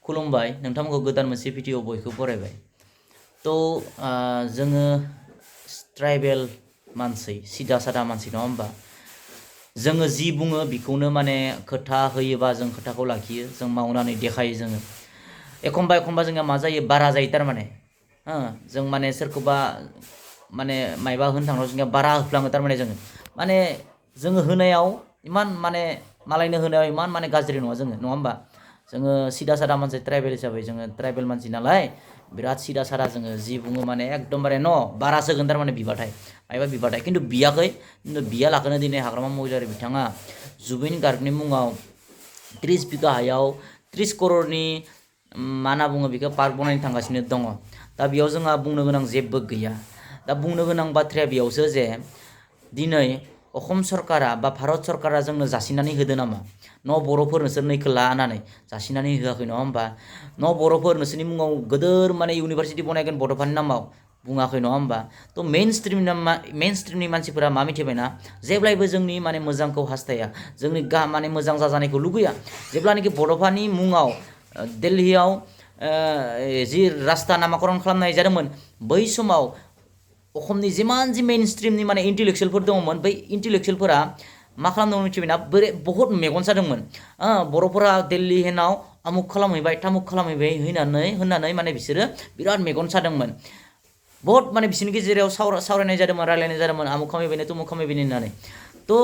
खुलुमबाय नोंथांमोनखौ गोदान मोनसे भिडिअ बयखौ बरायबाय तो जोङो ट्राइबेल मानसि सिदा सादा मानसि नङा होमबा जोङो जि बुङो बेखौनो माने खोथा होयोबा जों खोथाखौ लाखियो जों मावनानै देखायो जोङो एखमबा एखमबा जोंहा मा जायो बारा जायो तारमाने जों माने सोरखौबा माने मायबा होनो थांनायाव जोंहा बारा होफ्लाङो तारमाने जोङो होनायाव इमान माने मालायनो होनायाव इमान माने गाज्रि नङा जोङो नङा होमबा जोङो सिदा सादा मानसि ट्राइबेल हिसाबै जोङो ट्राइबेल मानसि नालाय बिराद सिदा सादा जोङो जि बुङो माने एकदमबारे न बारासो होगोन तारमाने बिबाथाय मायबा बिबाथाय खिन्थु बियाखै खिन्थु बियालाखैनो दिनै हाग्रामा महिलारि बिथाङा जुबिन गार्गनि मुङाव 30 बिगा हायाव 30 करोड़नि मा होनना बुङो बेखौ पार्क बनायनो थांगासिनो दङ दा बेयाव जोंहा बुंनो गोनां जेबो गैया दा बुंनो गोनां बाथ्राया बेयावसो जे दिनै असम सरकारा बा भारत सरकारा जोंनो जासिनानै होदो नामा न बर'फोर नोंसोर नैखौ ला होननानै जासिनानै होआखै नङा होमबा न बर'फोर नोंसोरनि मुङाव गोदोर माने इउनिभारसिटि बनायगोन बड'फानि नामाव बुङाखै नङा होमबा तो मेन स्ट्रिमनि मानसिफोरा मा मिथिबायना जेब्लायबो जोंनि माने मोजांखौ हास्थाया जोंनि माने मोजां जाजानायखौ लुगैया जेब्लानाखि बड'फानि मुङाव दिल्लीयाव जि रास्ता नामाकरन खालामनाय जादोंमोन बै समाव असमनि जिमान जि मेइन स्ट्रिमनि माने इन्टेलेक्सुयेलफोर दङमोन बै इन्टेलेक्सुयेलफोरा मा खालामदोंमोन मिथिबायना बहुत मेगन सादोंमोन बर'फोरा दिल्ली हेनाव आमुक खालामहैबाय तामुक खालामहैबाय होननानै माने बिसोरो बिराद मेगन सादोंमोन बहुत माने बिसोरनि गेजेराव सावरायनाय जादोंमोन रायलायनाय जादोंमोन आमुक खालामहैबायनो तुमुक खालामहैबायनो होननानै तो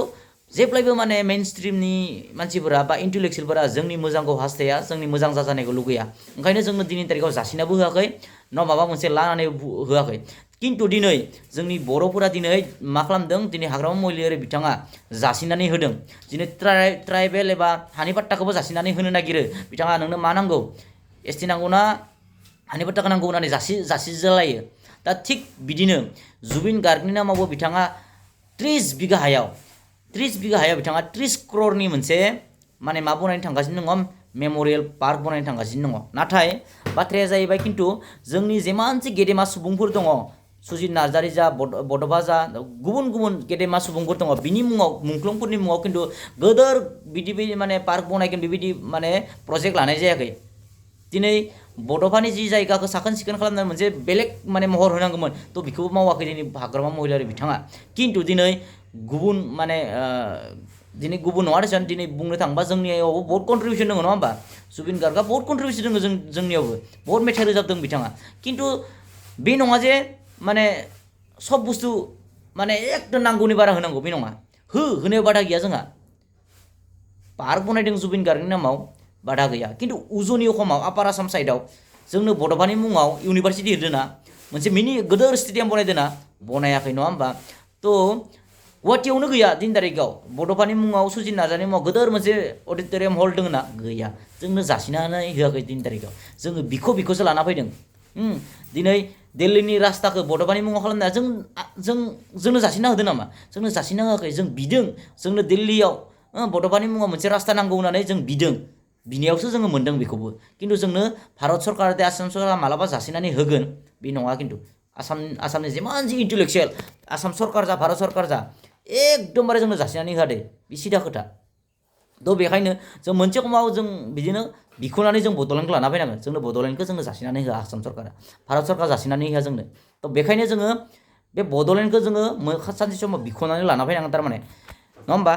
जेब्लायबो माने मेइन स्ट्रिमनि मानसिफोरा बा इन्टेलेक्सुयेलफोरा जोंनि मोजांखौ हास्थाया जोंनि मोजां जाजानायखौ लुगैया ओंखायनो जोंनो दिनैनि तारिखाव जासिनाबो होआखै न माबा मोनसे लानानै होआखै किन्तु दिनै जोंनि बर'फोरा दिनै मा खालामदों दिनै हाग्रामा महिलारि बिथाङा जासिनानै होदों दिनै ट्राइबेल एबा हानि पाट्टाखौबो जासिनानै होनो नागिरो बिथाङा नोंनो मा नांगौ एसटि नांगौना हानि पाट्टाखौ नांगौ होननानै जासिजालायो दा थिग बिदिनो जुबिन गार्गनि नामावबो बिथाङा 30 बिगा हायाव बिथाङा 30 करोड़नि मोनसे माने मा बनायनो थांगासिनो दङ मेम'रियेल पार्क बनायनो थांगासिनो दङ नाथाय बाथ्राया जाहैबाय खिन्थु जोंनि जेमानसि गेदेमा सुबुंफोर दङ सुजित नार्जारी जा बड'फा जा गुबुन गुबुन गेदेमा सुबुंफोर दङ बिनि मुङाव मुंख्लंफोरनि मुङाव खिन्थु गोदोर बिदि माने पार्क बनायगोन बेबायदि माने प्रजेक्ट लानाय जायाखै दिनै बड'फानि जि जायगाखौ साखोन सिखोन खालामनानै मोनसे बेलेग माने महर होनांगौमोन तो बेखौबो मावाखै दिनै हाग्रामा महिलारि बिथाङा खिन्थु दिनै गुबुन माने दिनै गुबुन नङा देसन दिनै बुंनो थाङोबा जोंनियावबो बहुत कन्ट्रिबिउसन दङ नङा होमबा जुबिन गार्गआ बहुत कन्ट्रिबिउसन दङ जोंनियावबो बहुत मेथाइ रोजाबदों बिथाङा खिन्थु बे नङा जे माने सब बुस्थु माने एकदम नांगौनि बारा होनांगौ बे नङा होनायाव बादा गैया जोंहा पार्क बनायदों जुबिन गार्गनि नामाव बादा गैया खिन्थु उजनि अखमाव आपार आसाम साइडआव जोंनो बड'फानि मुङाव इउनिभारसिटि होदोना मोनसे मिनि गोदोर स्टेडियाम बनायदोना बनायाखै नङा होमबा तो गुवाहाटीयावनो गैया दिन तारिखाव बड'फानि मुङाव सुजित नार्जारिनि मुङाव गोदोर मोनसे अडिट'रियाम हल दङ ना गैया जोंनो जासिनानै होआखै दिन तारिखाव जोङो बिखौसो लाना फैदों दिनै दिल्लीनि रास्ताखौ बड'फानि मुङाव खालामनाया जोंनो जासिना होदों नामा जोंनो जासिना होआखै जों बिदों जोंनो दिल्लीयाव बड'फानि मुङाव मोनसे रास्ता नांगौ होननानै जों बिनायावसो जोङो मोन्दों बेखौबो खिन्थु जोंनो भारत सरकार आसाम सरकारा मालाबा जासिनानै होगोन बे नङा खिन्थु आसामनि जिमान जि इन्टेलेक्सुयेल आसाम सरकार जा भारत सरकार जा एकदमबारे जोंनो जासिनानै होआ दे बे सिदा खोथा तो बेखायनो जों मोनसे समाव जों बिदिनो बिख'नानै जों बड'लेण्डखौ लाना फैनांगोन जोंनो बड'लेण्डखौ जोंनो जासिनानै होआ आसाम सरकारा भारत सरकार जासिनानै होआ जोंनो तो बेखायनो जोङो बे बड'लेण्डखौ जोङो सानसे समाव बिख'नानै लाना फैनांगोन तारमाने नङा होमबा